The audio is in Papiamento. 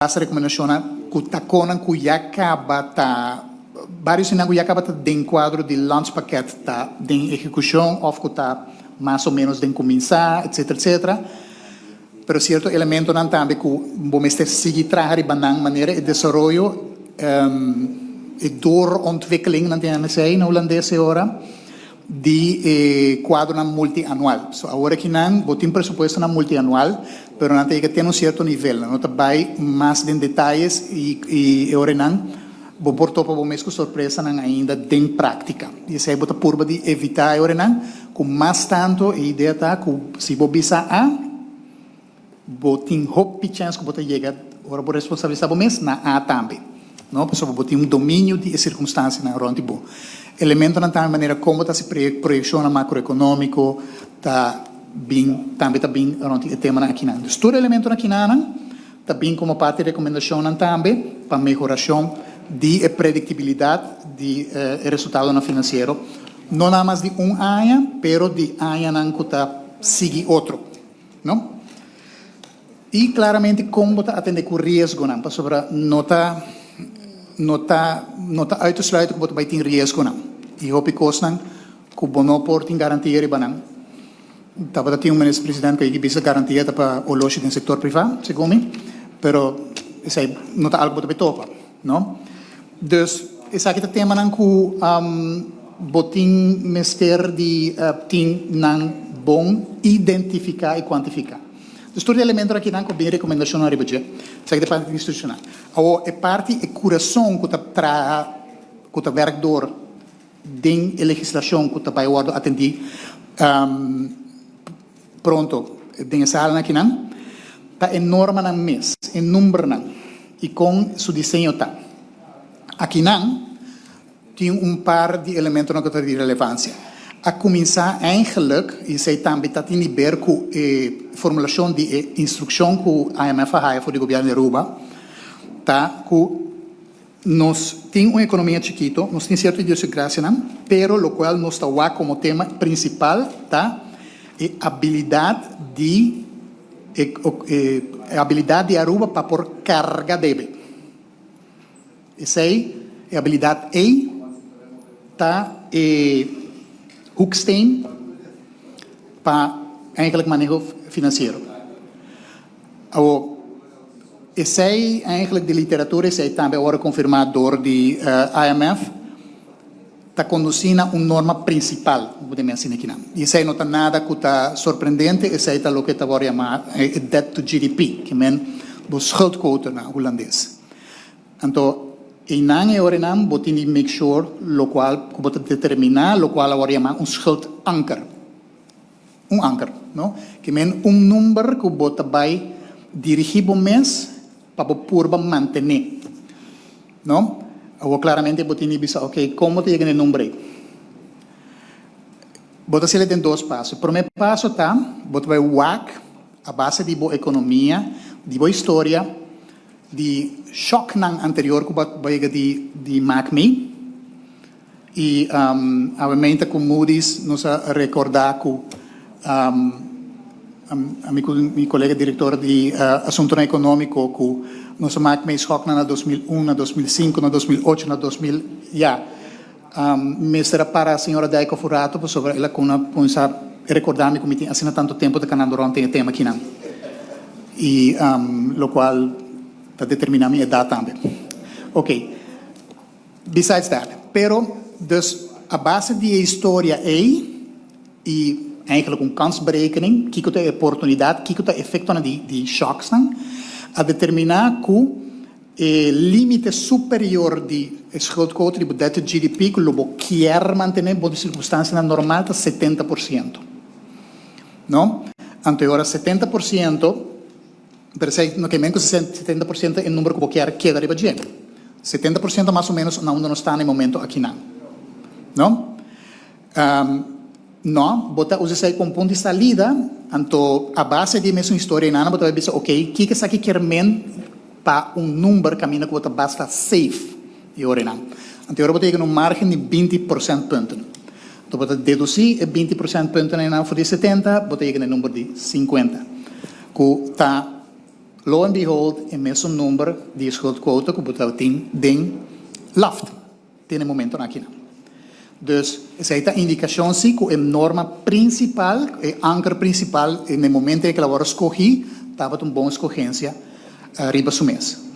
Basta rekomendashonnan ku ta konan ku ya kaba ta varios esnan ku ya kaba ta den kuadro di landspakket ta den ehekushon òf ku ta mas o ménos den kuminsá etsetera etsetera. Pero sierto elementonan tambe ku bo mester sigui traha riba nan manera e desaroyo e doorontwikkeling nan ta yama esei na hulandes e ora. Di e kuadronan multianual. So awor aki nan bo tin presupuestonan multianual, pero nan ta yega te na un sierto nivel. Nan no ta bai mas den detayes i i e ora nan bo por topa bo mes ku sorpresanan ainda den práktika. I esei bo ta purba di evitá e ora nan ku mas tantu e idea ta ku si bo bisa A, Bo tin hopi chèns ku bo ta yega ora bo responsabilisá bo mes na A tambe, no? Pasobra bo tin un dominio di e sirkunstansianan rònt di bo. Elementonan tambe manera kon bo ta hasi proyekshonnan makroekonómiko ta bin tambe ta bin rònt di e temanan akinan. Dus tur e elementonan akinanan ta bin komo parti di rekomendashonnan tambe pa mehorashon di e prediktibilidat di e resultadonan finansiero, no nada mas di un aña, pero di añanan ku ta sigui otro. No? I claramente con bo ta atende cu riesgonan, pasobra no ta no ta no ta uit te sluiten cu bo ta bay tin riesgonan. I hopi cosnan cu bo no por tin garantia riba nan. Tabata tin un minister president cu a bisa garantia ta pa oloshi den sector priva, segun mi, pero esey no ta algo cu bo ta bay topa. No? Dus esaki ta temanan ku bo tin mester di tin nan bon identifiká i kuantifiká. Dus tur di elementonan akinan ku bin rekomendashonnan riba dje. Esaki ta e parti institushonal. Awor e parti e kurason ku ta traha ku ta wèrk dor den e legislashon ku ta bai wòrdu atendí Pronto, den e salnan akinan, ta e normanan mes, e numbernan i kon su diseño ta. Akinan tin un par di elementonan ku ta di relevansia. A kuminsá eigenlijk, i esei tambe ta tin di ber ku e formulashon di e instrukshon ku IMF a haya for di gobièrnu di Aruba, ta ku Nos tin un economia chikito, nos tin cierto idiosincrasianan, pero locual nos ta wak como tema principal ta e abilidad di e abilidad di Aruba pa por carga debe. Esey, e abilidad ey ta e hoeksteen pa eigenlijk maneho financiero. Awor, esei eigenlijk di literatura, esei tambe a wòrdu konfirmá dor di IMF, ta kondusí na un norma prinsipal, bo por mensina akinan. I esei no ta nada ku ta sorprendente, esei ta loke ta wòrdu yamá e debt to GDP, ke men bo schuldquote na hulandes. Anto, einan e ora einan bo tin di make sure lokual ku bo ta determiná lokual a wòrdu yamá un schuldanker. Un anker, no? Ke men un number ku bo ta bai dirigí bo mes pa bo purba mantené, no? Awor klaramente bo tin di bisa, oke, kon bo ta yega na e number ei? Bo ta hasiel den dos paso. Promé paso ta, bo ta bai wak a base di bo ekonomia, di bo historia, di shòknan anterior ku bo a yega di mak mee. I awe ku Moody's nos a rekordá ku ami ku mi kolega direktor di asuntunan ekonómiko ku nos a mak mes schoknan na 2001, na 2005, na 2008, na 2000, ya. Mester a para señora Dijkhoff un rato pasobra el a kuminsá rekordá mi ku mi tin asina tantu tempu ta kanando rònt den e tema akinan. I lokual ta determiná mi edat tambe. Oke. Besides that, pero dus a base di e historia ei y eigenlijk un kansberekening, kiko ta e oportunidad, kiko ta e efectonan di di shocksnan, a determina cu e limite superior di e schuldquote di bo debt to GDP cu lo bo kier mantene bo di circunstancianan normal ta 70%. No? Anto e ora 70%. Pero esei no ke men ku 70% e number ku bo kier keda riba dje. 70% mas o menos na unda nos ta na e momento akinan. No? No, bo ta usa esei komo punto di salida, anto a base di e mesun historia einan bo ta bai bisa ok, kiko esaki kier men pa un number kaminda ku bo ta basta safe e ora einan. Anto e ora bo ta yega na un margen di 20 procentpunten. Anto bo ta dedusí e 20 procentpunten einan for di e 70, bo ta yega na e number di 50. Ku ta Lo and behold, e mesun number di schuldquote ku bo tin den LAft te e momento aki. Dus esei ta indikashon si ku e norma prinsipal, e anker prinsipal, na momento ku el a skohe, tabata un bon eskohensia riba su mes.